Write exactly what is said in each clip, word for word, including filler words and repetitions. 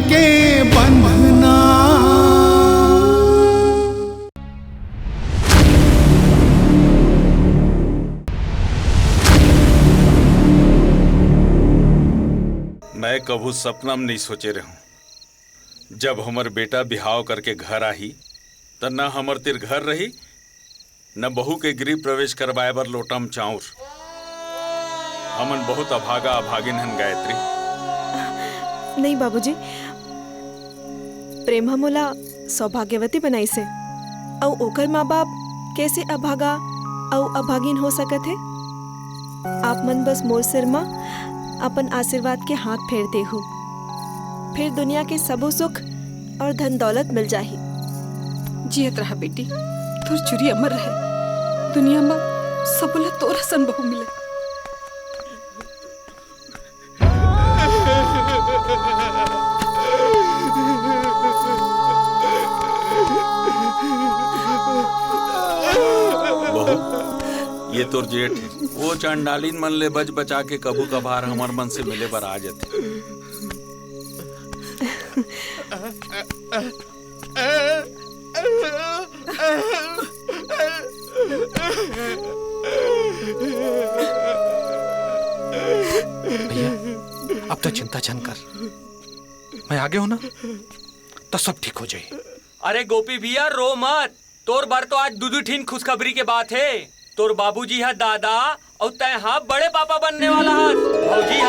के बंधना। मैं कभू सपना म नइ सोचे रहूं, जब हमर बेटा बिहाव करके घर आही, त न हमर तिर घर रही, न बहू के गृह प्रवेश करवाए बर लोटा म चाउर। हमन बहुत अभागा अभागिन हन, गायत्री। नहीं बाबूजी, प्रेम ह मोला सौभाग्यवती बनाइस हे, अउ ओकर माँ बाप कैसे अभागा अउ अभागिन हो सकत हे? आप मन बस मोर सिर म अपन आशीर्वाद के हाथ फेर देहू, फिर दुनिया के सबो सुख और धन दौलत मिल जाही। जियत रहा बेटी, तोर चुरी अमर रहे, दुनिया म सबो ला तोर असन बहू मिले। बहू, ये तोर जेठ हे। वो चंडालिन मन ले बच बचा के कभू कभार हमर मन से मिले बर आ जथे। भैया, अब तो चिंता झन कर, मैं आगे हूं ना, तो सब ठीक हो जाई। अरे गोपी भैया, रो मत, तोर बर तो आज दू दू ठिन खुशखबरी के बात हे। तोर बाबूजी ह दादा अउ तैं ह बड़े पापा बनने वाला हस। भौजी ह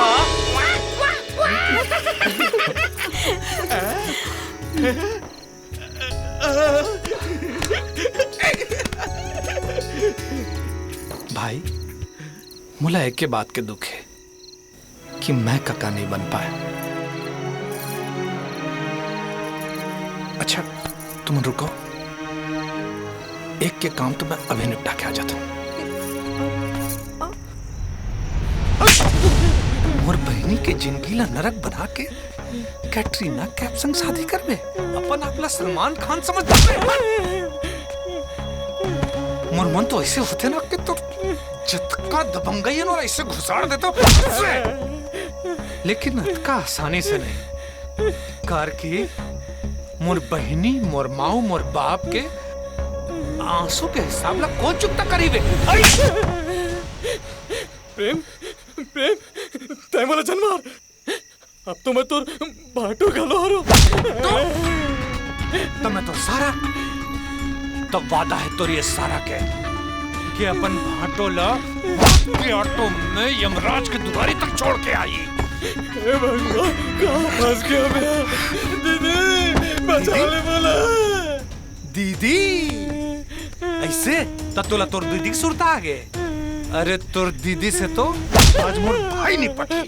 भाई, मोला एके बात के दुख हे कि मैं कका नहीं बन पाए। अच्छा, तुमन रुको, एक के काम तो मैं अभी निपटा के आ जाता हूँ। मोर बहिनी के जिंदगी ला नरक बना के कैटरीना कैफ संग शादी करबे? अपन आप ला सलमान खान समझता है? मोर मन तो ऐसे होथे ना कि तो जतका दबंगई हे ना, ऐसे घुसाड़ देता हूँ। लेकिन अतका आसानी से नहीं, कार की मोर बहिनी, मोर माऊ, मोर बाप के आंसू के हिसाब ला कोन चुकता करी बे? प्रेम, प्रेम, तैं मोला झन मार। अब तो मैं तोर भांटो घलो हरो। तो, तो मैं तो सारा, तो वादा हे तोर ये सारा के, कि अपन भांटो ला मौत के आंटो में यमराज के दुआरी तक छोड़ के आही। हे भगवान, कहाँ फंस गया मैं? दीदी, बचा ले मोला। दीदी, ऐसे त तोला तोर दीदी के सुरता आ गे। अरे, तोर दीदी से तो आज मोर भाई नहीं पटी।